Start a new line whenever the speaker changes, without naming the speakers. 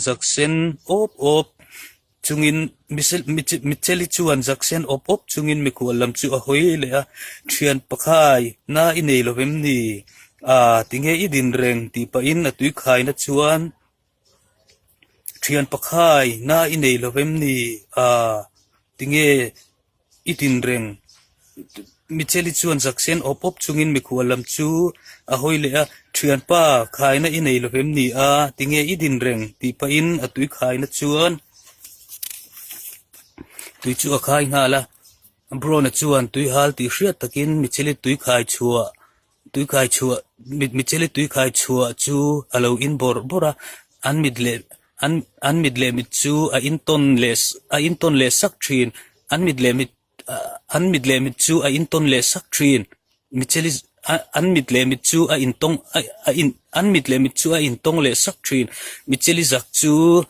Zak sen awp awp chungin Michelle-i chuan zak sen awp awp chungin mikhual lam chu a hawi leh a, Thian pakhai, na i nei lo vem ni? Aa, tinge i din reng tih pahin a tui khaina chuan Thian pakhai, na i nei lo vem ni? Aa, tinge I tinreng. Michelle-i chuan zaksen awp awp chungin mikhual lam chu a hawi leh a, Thianpa, khaina i nei lo vem ni a, tinge i dinreng? tih pahin a tui khaina chuan tui chu a khai nghal a. Brown-a chuan tui hal tih hriat takin Michelle-i tui khai chhuah Tui khai chhuah Michelle tui khai chhuah chu a lo in bawrh bawrh a, an mit leh an an mit leh mit chu a intawn leh a intawn leh sak thin, an mit leh mit an mit leh mit chu a intawn leh sak thin, Michelle an mit leh mit chu a intawng a in an mit leh mit chu a intawng leh sak thin, Michelle zak chu.